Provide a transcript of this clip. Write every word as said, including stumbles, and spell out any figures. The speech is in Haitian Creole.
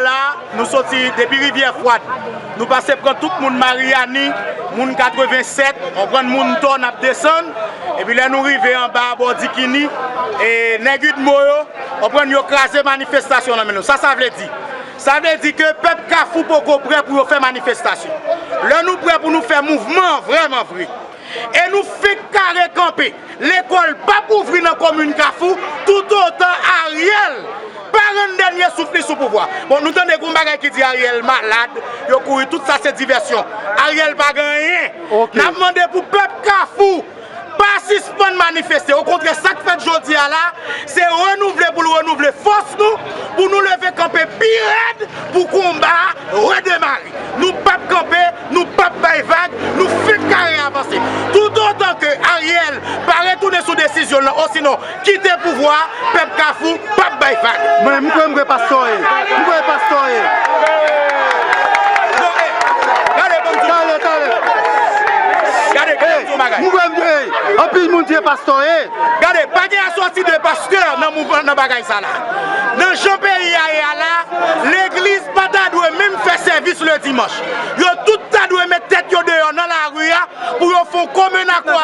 La, nou soti depi Rivyè Fwad. Nou pase pran tout moun Maryani, moun katrevennsèt, konprann moun Tò n ap desann. Epi lè nou rive anba bò Dikini, e nèg Udmo yo, konprann yo kraze manifestasyon nan men nou. Sa sa vle di? Sa vle di ke pèp Kafou poko prè pou yo fè manifestasyon. Lè nou prè pou nou fè mouvman an vrèman vre, e nou fenk kare kanpe. Lekòl p ap ouvri nan komin Kafou toutotan Ariel pa rann dènye souf li sou pouvwa. Bon, nou tande gen yon bagay ki di Ariel malad, yo kouri, tout sa se divèsyon. Ariel pa gen anyen. N ap mande pou pèp Kafou pa sispann manifeste. Okontrè, sa k fèt jodi a la, se renouvle pou l renouvle fòs nou, pou nou leve kanpe pi rèd pou konba a redemare. Nou p ap kanpe, nou p ap bay vag, nou fenk kare avanse. Toutotan ke Ariel pa retounen sou desizyon l lan, osinon kite pouvwa a, pèp Kafou p ap bay vag. Mwen, m kwè, m kwè pastè ye. M kwè pastè ye. Gade, ban m di w. Talè, talè. Gade, gade, m di w bagay. M kwè, m, anpil moun di pastè ye. Gade, pa gen asòti de pastè nan mouvman, nan bagay sa la. Nan jan peyi a ye a la, legliz pa ta dwe menm fè sèvis le dimanch. Yo tout ta dwe met tèt yo deyò nan lari a pou yo fè yon komen akò